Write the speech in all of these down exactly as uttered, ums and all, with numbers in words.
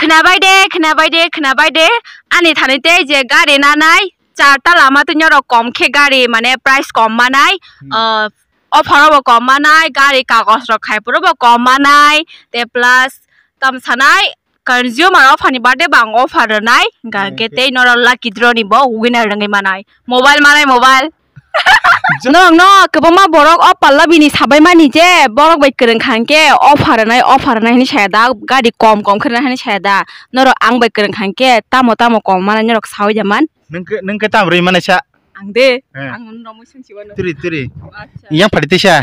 Khnabai de, khnabai de, khnabai de. Ani thani tei je gari nanai, char ta lama tei norok kom khe gari, mane price kom manai, Hmm. ah, offer obo kom manai, gari kagoj rok khai phuru bo kom manai, te plus tam sanai, consumer offer ni baade bang offer rwnai, hingka Hmm, khe okay. tei norok lucky draw ni bo winner rwngwi manai. Mobile manai, mobile. Norok no kwbangma borok o palla bini sabai mani je borok bai kwrwng kha hwnkhe offer rwnai, offer rwnai hinwi saya da, gari kom kom khe rwnai hinwi saya da. Norok ang bai kwrwng kha hwnkhe tamo tamo kom manai norok sawi da man. Nwng khe, nwng khe tam rwi manai sa? Ang de, Eh. ang nwng romwi sung si wano. Tiri, tiri. Acha. Yang phari tisa.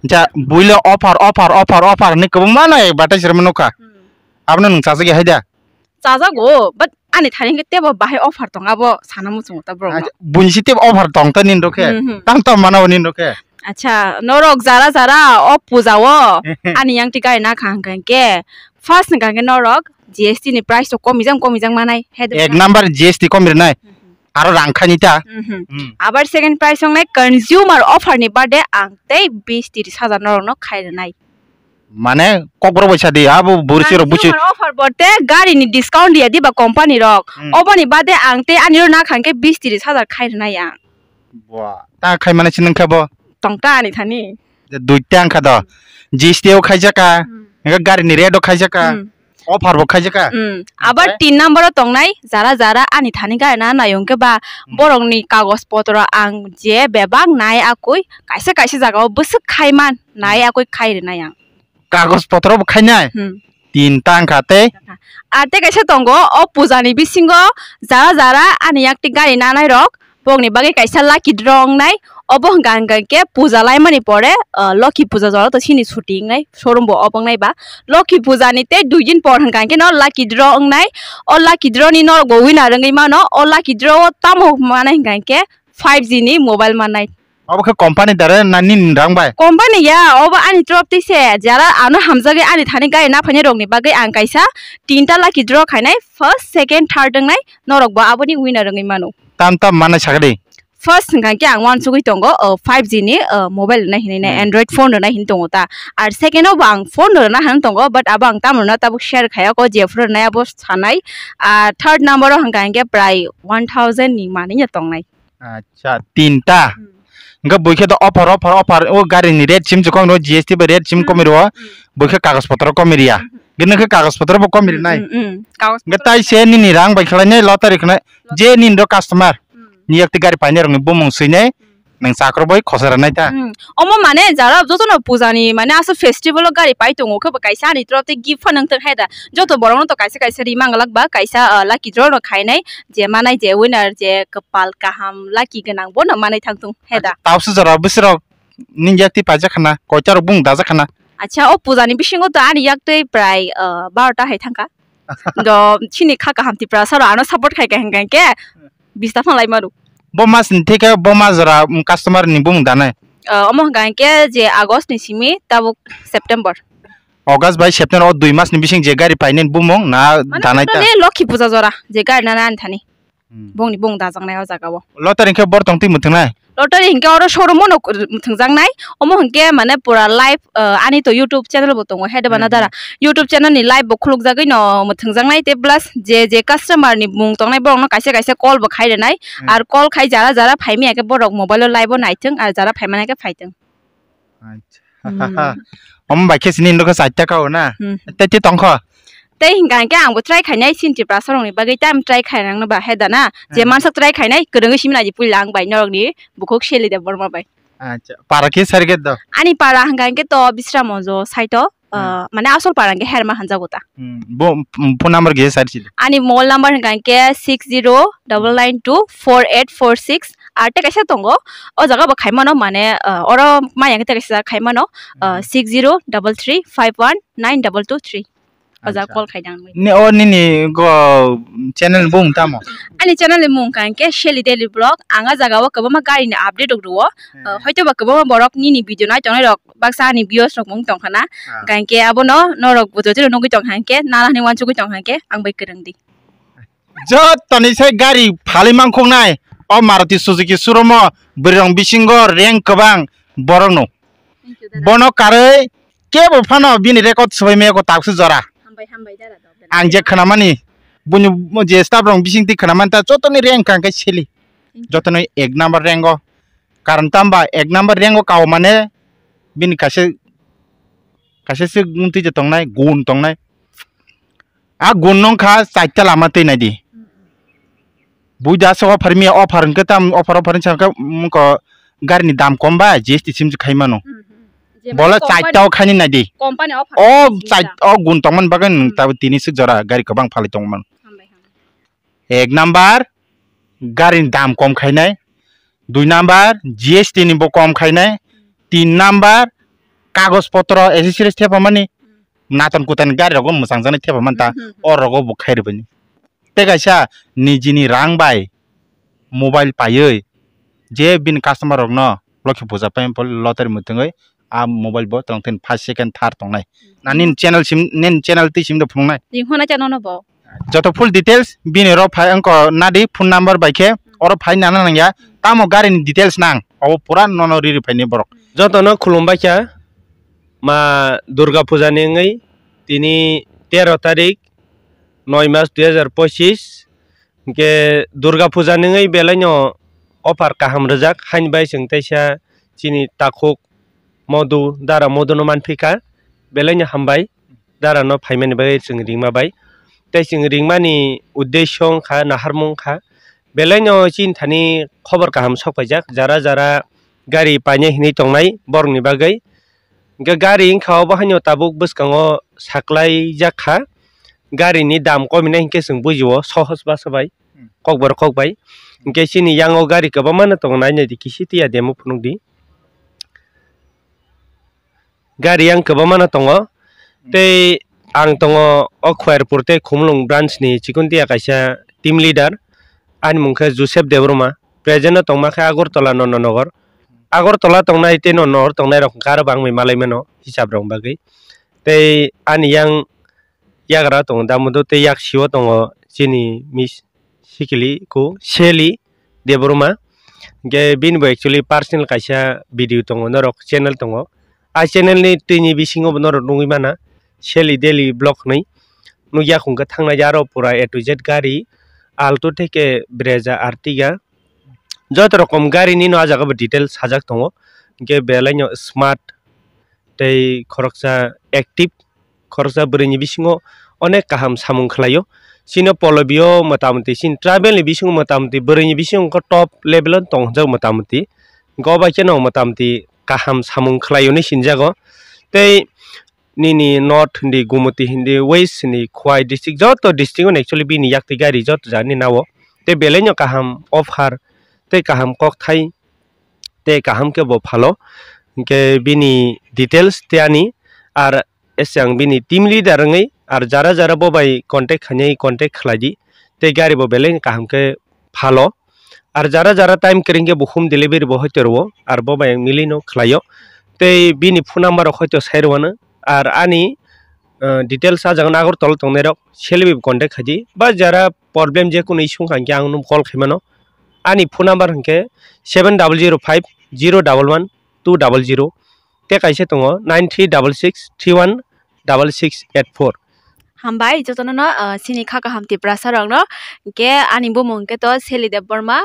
Ja, builo offer, offer, offer, offer hinwi kwbangma no advertise rwma nukha. Hmm. Abono nwng chajak ya hai da? Chajago, but ani thani hwnkhe teibo bahai offer tong, abo sana muchungo ta borok no. Acha, buini si teibo offer tong ta nini rokhe? Mhm. Tam tam mana o nini rokhe? Acha, norok jara jara o puja o ani yang tikai na kha hwnkha hwnkhe, first hwnkha hwnkhe norok G S T ni price rok komijak komijak manai, hai de Ek na? Number G S T komi rwnai. Mhm. Aro rang khaini ta. Mhm. Hmm. Abar second price wngnai consumer offer ni baade ang tei bis tiris hajar norok no khai rwnai. Mane kokborok bai sadi, abo bursi rok buchi. Consumer offer bote gari ni discount dia diba company rok. Hmm. Oboni bade ang tei ani ro na khangke bis tiris hajar khai rwnai ang. Bua, ta khai mane sinang khe bo? Tong ta ani thani. Dui ta ang kha do. G S T o khai jaka. Hmm. Ega gari ni rate o khai jaka. Hmm. Offer bo khai jaka. Hmm. Abar tin number o tongnai jara jara ani thani gari na nayong ke ba Hmm. borok ni kagoj potro ang je bebak nai akui kaisa kaisa jaga o bwswk khai man nai Hmm. akui khai rwnai ang. Kagoj potro bo khainai? Hmm. Tin ta wngkha tei? Ah, tei kaisa tongo, o puja ni bisingo jara jara ani yakti gari nanai rok, bokni bagwi kaisa lucky draw wngnai. Obo hwnkha hwnkha khe puja laimani pore, ah, Lokhi puja jora to sini chuti wngnai, showroom bo obo wngnai ba. Lokhi puja ni tei dui din por hwnkha khe no lucky draw wngnai. O lucky draw ni norok bo winner wngwi mano. O lucky draw o tamo manai hwnkha khe five G ni mobile mannai. Obo khe company dare na nini rang bai? Company ya, obo ani torop twi se. Jara ano hamjagwi ani thani gari na phainai rokni bagwi ang kaisa tinta lucky draw khainai, first, second, third wngnai, norok bo aboni winner wngwi mano. Tam tam manai sakadi. First hwnkha khe ang uansugwi tongo, o, five G ni, o, mobile rwnai hinwi nai, Hmm. Android phone rwnai hinwi tongo ta. Ar second o bo ang phone rwna hinwi tongo, but abo ang tamo rwna tabuk share khaya ko, je phuru rwnai abo sanai. Ar third number o hwnkha hwnkhe prai one thousand ni manwi no tongnai. Acha, tinta. Hmm. Hwnkhe buikhe do offer, offer, offer, o gari ni rate sim chukong ro, G S T bai rate sim Hmm. komi ro, Hmm. buikhe kagoj potro komi riya. Hmm. Hwnkhe nokhe kagoj potro bo komi rinai. Hmm, hmm, hmm. Kagoj Hwnkhe potro tai se nini rang bai khlai nai lottery khnai, Lot- je nini ro customer, Hmm. ni yakti gari painai rokni bumung swinai, Hmm. nwng chakro bai khosora nai ta. Hmm. Omo mane jara jotono puja ni mane aswk festival o gari pai tongo khe bo kaisa ani torop tei gift phano wngthok hai da. Joto borok no to kaisa kaisa ri manglak ba kaisa, ah, lucky draw no khainai je manai je winner je kwpal kaham lucky gwnang bono manwi thangthung hai da. Acha, tausu jora bwswrok nini yakti paijak khana, koita rok bumung dajak khana? Acha, o puja ni bisingo to ani yaktwi prai, ah, barota hai thangkha. Do chini kha kaham Tiprasa rok ano support khai kha hwnkha khe bista phan lai maru. Bo mas ni theke bo mas jora, um, customer ni bumung danai? Ah, omo hwnkha khe je August ni simi tabuk September. August bai September o dui mas ni bising je gari painai bumung na Mane danai ta? Totally Lokhi puja jora je gari nana ani thani. Hmm. Bongni bong dajaknai o jaga o. Lottery hwnkhe bor tong twi mwthwngnai? Lottery hwnkhe oro showroom o no mwthwngjaknai. Omo hwnkhe mane pura live, uh, ani to YouTube channel bo tongo, Hedebana Hmm, Dara. Hmm. YouTube channel ni live bo khulukjagwi no mwthwngjaknai, tei plus je je customer ni mung tongnai borok no kaisa kaisa call bo khai rwnai. Hmm. Ar call khai jara jara phai manya khe borok mobile o live o naithwng, ar jara phai manya khe phaithwng. Acha. Hmm. Omo bai khe sini nokha sait ta kao na? Hmm. Tei tei tongkho? Tei hwnkha hwnkhe ang bo try khainai chini Tiprasa rokni bagwi tei ang try khainai nangno ba he da na? Je Hmm. mansak try khainai kwrwngwi simi naidi puila ang bai norokni bukhuk Shelly Debbarma bai. Acha. Para khe sari khe do? Ani para hwnkha hwnkhe to Bisram Monjo side o, Hmm. ah, mane asol para hwnkhe Herma hanjago ta. Hmm. Bo, phone number khe sari chili? Ani mobile number hwnkha hwnkhe six zero double nine two four eight four six. Ar tei kaisa tongo, o jaga bo khai mano, mane, ah, oro maya khe tei kaisa khai mano, ah, Hmm. six zero double three five one nine double two three. O jaga Acha. Call khai dang. Ne, o nini go channel ni bung tamo? Ani channel ni mung hwnkha hwnkhe Shelly Daily Vlog. Ang a jaga o kwbangma gari ni update rok rwo. Hmm. Ah, hoito ba kwbangma borok nini video nai tongnai rok baksa ani viewers rok mung tong khana. Ah. Hwnkha hwnkhe abono norok bo jotino nugwi tong kha hwnkhe, nana hinwi uansugwi tong kha hwnkhe, ang bai kwrwng di. Jotoni sai gari phalwi mankhoknai, o Maruti Suzuki showroom o bwrwirok bisingo rank kwbang borokno. Thank you, dada. Bono karwi kebo phano bini record swbai maya kho taksu jora. Hambai. Ang je khwnamani, buini je staff rok bising twi khwnamani ta jotoni rank kha khe seli. Jotoni ek number rank o. Karon tamba ek number rank o kao mane bini kaisa, kaisa se wngtwi je tongnai, gun tongnai. A gun nung kha chaita lama twi nai di. Buida se offer miya offer hwnkhe tam offer offer hinsa khe mungko gari ni dam kom ba G S T sim se khai mano. Bola chaita o khaini nai di. Company offer. O chait o gun tongmani bagwi nwng tabuk tini swk jora gari kwbang phalwi tongmano. Ek number gari ni dam kom khainai. Dui number G S T ni bo kom khainai. Tin number kagoj potro accessories thepamani. Naton kutan gari rogo mwchang jani thepamani ta. O rogo bo khairwbani. Tei kaisa nijini rang bai mobile paiwi je bini customer rokno lokhi puja pai lottery mwtwngwi a mobile bo tongtheni first second third tongnai. Na nini channel sim, nini channel twi sim de phunuknai. Ringhona cha nono bo. Joto full details bini oro phai wngkha nadi phone number bai khe oro phai nana nangya. Tamo gari ni details nang obo pura nono riri phaini borok. Jotono khulumbai kha ma Durga puja ni wngwi tini tero tarik noi mas dui hajar pochis. Hwnkhe Durga puja ni wngwi belaino offer kaham rwjak, haini bai chwng teisa chini takhuk modu, dara moduno manphi kha, belaino hambai darano phaimani bagwi chwng ringma bai. Tei chwng ringmani uddesyo wngkha, naharmung wngkha, belaino chini thani khobor kaham sok paijak, jara jara gari painai hinwi tongnai borokni bagwi. Hwnkhe gari wngkha obo haino tabuk bwskango saklaijak kha. Gari ni dam kominai hinkhe chwng bujio sohos basa bai, kokborok kok bai. Hinkhe chini yango gari kwbangma no tongo, nai nai di kisi tiya demo phunuk di. Gari yang kwbangma no tongo. Tei ang tongo o Khwayarpur tei Khumulwng branch ni chikon tiya kaisa team leader. Ani mung khe Joseph Debbarma. Present o tongma khe Agartala Nonda Nagar. Agartala tongnai tei Nonda Nagar tongnai rok hwnkhe aro bangwi malai mano hisab rok bagwi. Tei ani yang yagra tongo Damodo tei yaksio tongo chini miss sikili ku Shelly Debbarma. Hwnkhe bini bo actually personal kaisa video tongo, norok channel tongo. A channel ni twini bisingo bo norok nugwi mana Shelly Daily Vlog hinwi. Nukya khungkhe thangnai aro pura A to Z gari, Alto theke Brezza, Ertiga. Joto rokom gari nino ah jaga bo details sajak tongo. Hwnkhe belaino smart tei khoroksa active, khoroksa bwrwini bisingo onek kaham samung khlaio. Chini Polobio motamuti chini travel ni bisingo motamuti bwrwini bisingo top level o tong hwnjak motamuti. Go bai kheno motamuti kaham samung khlaio hinwi sinjago. Tei nini north hindi, Gumoti hindi, west hindi, Khwai district, joto district o actually bini yaktwi gari joto jani nao. Tei belaino kaham offer tei kaham kokthai tei kaham khe bo phalo. Hinkhe bini details tei ani ar ese ang bini team leader wngwi ar jara jara bo bai contact khainai contact khlai di. Tei gari bo belai kaham khe phalo. Ar jara jara time kwrwng khe bo home delivery bo hoito rwo, ar bo bai ang milino khlaio. Tei bini phone number rok hoito sai rwano. Ar ani, ah, details ah jaga Agartala tongnai rok selbi contact khaidi. Ba jara problem je kunu issue wngkha hinkhe ang no call khaimano. Ani phone number hinkhe seven double zero five zero double one two double zero. Tei kaisa tongo nine three double six three one double six eight four. Hambai jotono no, ah, chini kha kaham Tiprasa rokno. Hwnkhe ani bumung khe to Shelly Debbarma.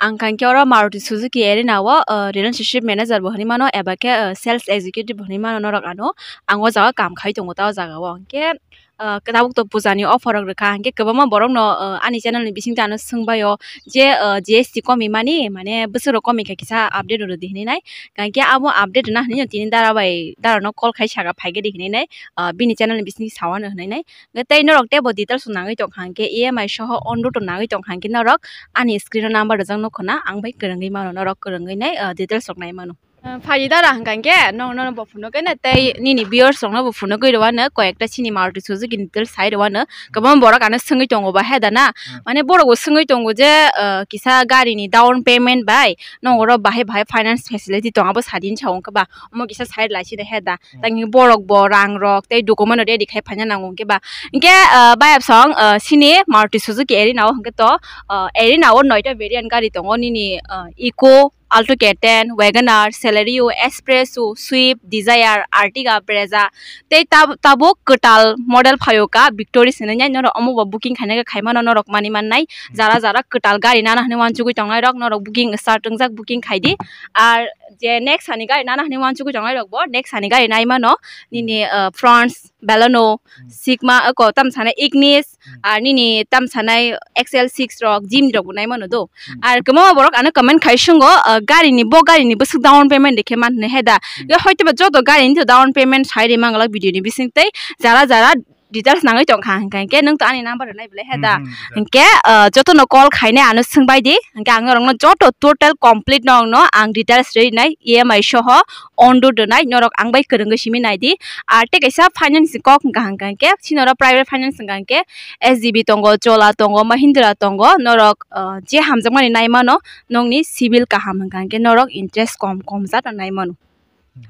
Ang kha khe oro Maruti Suzuki Arena o, ah, relationship manager bo hinwi mano eba khe, ah, sales executive bo hinwi mano norok ano. Ang o jaga kam khai tongo ta o jaga o. Hwnkhe, ah, tabuk to puja ni offer rok rwkha. Hwnkhe kwbangma borok no, ah, ani channel ni bising twi ano swngbai o je, ah, G S T komi mani, mane bwswk rok komi kha kisa update rw di hinwi nai. Hwnkhe abo update rwna hinwi no tini dara bai, dara no call khai saka phai khe di hinwi nai. Ah, bini channel ni bising twi sao ano hinwi nai. Hwnkhe tei norok teibo details nangwi tongkha hwnkhe E M I soho on road nangwi tongkha hwnkhe norok ani screen o number rijak nukho na, ang bai kwrwngwi mano, norok kwrwngwi nai, ah, details rok nai mano. Ah, phaidi dara hwnkha hwnkhe nong nono bo phunukgwi nai tei nini viewers rokno bo phunukgwi rwano koi ekta chini Maruti Suzuki ni details sai rwano. Kwbangma borok ano swngwi tongo ba he da na? Hmm. Mane borok bo swngwi tongo je, ah, kisa gari ni down payment bai nong oro bahai bahai finance facility tong abo sadin sa wngkha ba? Omo kisa side lai side he da. Hmm. Tang borok bo rang rok tei document ready khai phaina nango hwnkhe ba. Hwnkhe, ah, bayap song, ah, sini Maruti Suzuki Arena o hwnkhe to, ah, Arena o noita variant gari tongo nini, ah, Eeco, Alto K ten, Wagon R, Celerio, Espresso, Swift, Dzire, Ertiga, Brezza, tei tab-, tabuk kwtal model phaio ka Victoris hinwi nai norok omo bo booking khaina khe khaimano norok manwi mannai. Jara jara kwtal gari nana hinwi uansugwi tongnai rok norok booking start wngjak, booking khaidi. Ar je next hani gari nana hinwi uansugwi tongnai rok bo next hani gari nai mano nini, uh, Fronx, Baleno, Hmm. Sigma, uh, ko tam sanai Ignis, Hmm. ar nini tam sanai X L six rok, Jimny rok bo nai mano do. Hmm. Ar kwbangma borok ano comment khai sungo, uh, gari ni bo gari ni bwswk down payment de khe man hinwi he da. Hmm. Ye hoito ba joto gari ni to down payment sai ri manglak video ni bising tei jara jara details nangwi tong kha hwnkha hwnkhe nwng to ani number rwnai belai he da. Hmm, hmm, hmm. Hwnkhe, uh, jotono call khainai ano swngbai di, hwnkhe ang norokno joto total complete no ang details rwi nai, E M I soho on road rwnai, norok ang bai kwrwngwi simi nai di. Ar tei kaisa finance ni kok hwnkha hwnkha hwnkhe, chini oro private finance hwnkha hwnkhe S D B tongo, Chola tongo, Mahindra tongo, norok, uh, je hamjakmani nai mano, nokni civil kaham hwnkha hwnkhe norok interest kom kom jat nai mano.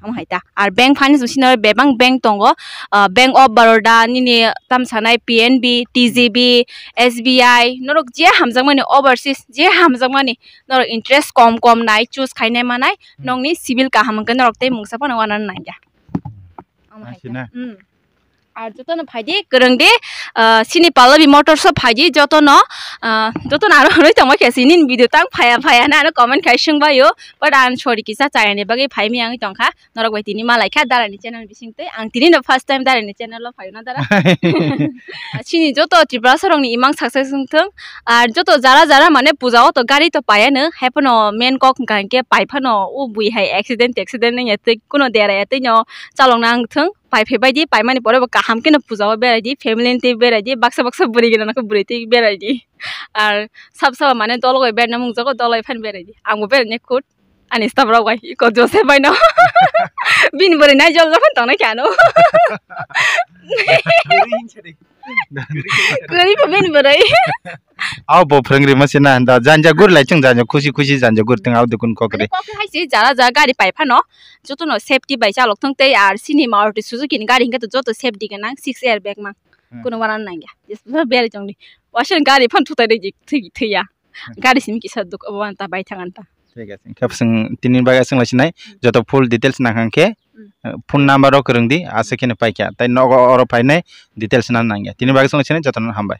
Omo hai ta. Ar bank finance bo sino bebak bank tongo. Ah, Bank of Baroda, nini tam sanai P N B, T J B, S B I, norok je hamjakmani overseas, je hamjakmani norok interest kom kom nai, choose khainai manai, Hmm. nokni civil kaham hwnkhe norok tei mungsa phano uanana nangya. Omo hai ta. Asina. Hmm. Ar jotono phaidi, kwrwng di, ah, sini Pallavi Motors o phaidi, jotono, ah, jotono aro hwnwi tongma khe sini video tang phaya phaya na ano comment khai swngbaio, but ang sorry kisa chayani bagwi phaimi ang tongkha, norok bai tini malai kha darani channel bising tei ang tini no first time darani channel o phaio na dara. Sini joto Tripura sorokni imang success wngthung, ar joto jara jara mane puja o to gari to payano, haiphano main kok hwnkha hwnkhe paiphano o bui hai accident accident wngya tei kuno dera ya tei no chalokna wngthung. Pai phai bai di, paimani pore bo kaham khe no puja o berai di, family ni twi berai di, baksa baksa bwrwi gana khe bwrwi twi berai di. Ar sab sabo mane dol bai berna mung jago, dol bai phan berai di. Ang bo berai ni khut ani staff rok bai iko Joseph bai no. Bini bwrwi nai jol jol phan tongnai khe ano. Kwrwi bo bini bwrwi. Aw bo phrwng rima se na da janja gur lai chwng janja khusi khusi janja gur tong aw dukun kok re. Kok hai se jara jara gari pai phano jotono safety bai chalok thung tei ar sini Maruti Suzuki ni gari hwnkhe to joto safety gwnang six airbag mang. Hmm. Kuno wana nangya. Jesbo beri chongni. Waisa gari phan thutai de thwi thwiya. Hmm. Gari simi kisa duk obo anta bai thang anta. Thik ase. Khe bwswng tini bagwi aswk lai sinai Hmm. joto full details nang hang khe Hmm. phone number rok kwrwng di aswk kheno paikha. Tai nogo oro phainai details na nangya. Tini bagwi aswk lai sinai jotono hambai.